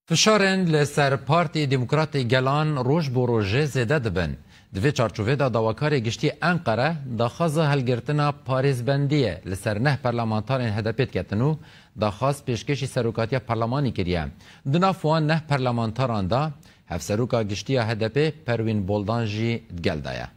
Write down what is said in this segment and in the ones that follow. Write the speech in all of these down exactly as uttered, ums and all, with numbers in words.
Fişarên li ser Partî Demokratê Gelan roj bo rojê zêde dibin. Di vê çarçovê de dawakarê giştî Enqere daxwaza hilgirtina parêzbendiyê li ser neh parlamentarên H D P diketin û daxwaz pêşkêşî serokatiya parlemanî kiriye. Di nav wan neh parlamentaran de hevseroka giştî ya H D P Perwîn Boldan jî di gel de ye.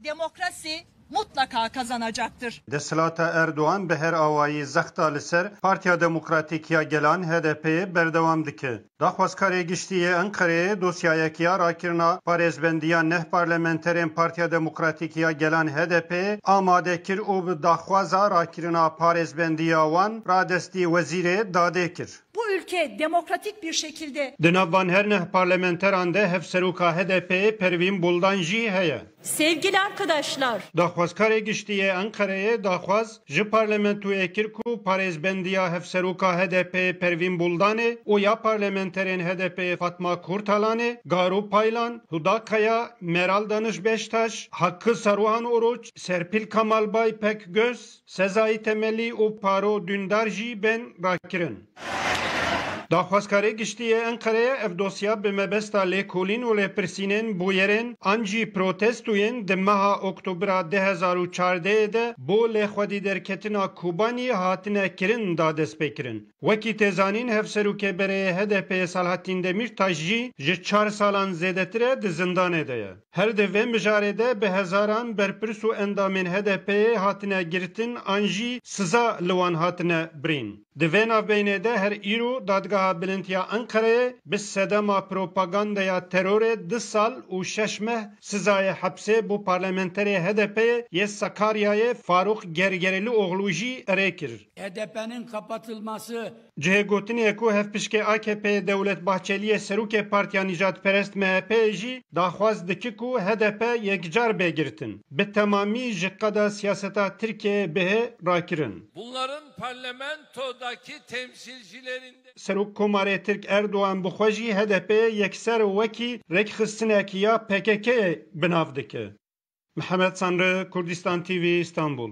Demokrasi mutlaka kazanacaktır. Desthilata Erdogan bi her awayî zexta li ser Partiya Demokratîk ya Gelan, H D P'ê, berdewam dike. Daxwazkarê Giştî yê Enqereyê dosyayek ya rakirina parêzbendiya neh parlamenterên Partiya Demokratîk ya Gelan, H D P'ê, amade kir û bi daxwaza rakirina parêzbendiya wan radestî Wezîrê Dadê kir. Bu ülke demokratik bir şekilde Di nav van her neh parlamenteran de hevseroka H D P'ê Pervîn Buldan jî heye. Sevgili arkadaşlar, Daxwazkarê Giştî yê Enqereyê daxwaz ji parlamentoyê kir ku parêzbendiya hevseroka H D P'ê Pervîn Buldanê û ya parlamenterên H D P'ê Fatma Kurtalanê, Garo Paylan, Huda Kaya, Meral Daniş Beştaş, Hakkı Saruhan Oruç, Serpil Kamalbay Pekgöz, Sezai Temelî û Paro Dündar jî bên rakirin. Daxwazkarê Giştî yê Enqereyê ev dosya bi mebesta lêkolîn û lêpirsînên bûyerên an jî protestoyên di meha Oktobera du hezar û çardehê de bo lêxwedî derketina Kobanî hatine kirin da destpêkirin. Wekî tê zanîn, hevserokê berê H D P'ê Selahattin Demirtaş jî ji çar salan zêdetir e di zindanê de ye. Her di vê mijarê de bi hezaran berpirs û endamên H D P'ê hatine girtin an jî siza li wan hatine birîn. Di vê navbeynê de her îro Dadgeha Bilind ya Enqereyê bi sedema propagandeya terorê du sal û şeş meh sizayê hepsê bo parlamenterê H D P'ê yê Sakaryayê Faruk Gergerlioğlu jî erê kir. H D P'nin kapatılması Cihê gotinê ye ku hevpişkê A K P'ê Dewlet Bahçeliyê serokê Partiya Nîjadperest M H P'ê jî daxwaz dike ku H D P yekcar bê girtin. Bi temamî ji qeda siyaseta Tirkiyeyê bihê rakirin. Bunların parlamentodaki temsilcilerinde Serokkomarê Tirk Erdogan bi xwe jî H D P'ê yekser wekî rêkxistinek ya P K K'ê bi nav dike. Mihemed Sanri, Kurdistan T V, Stenbul.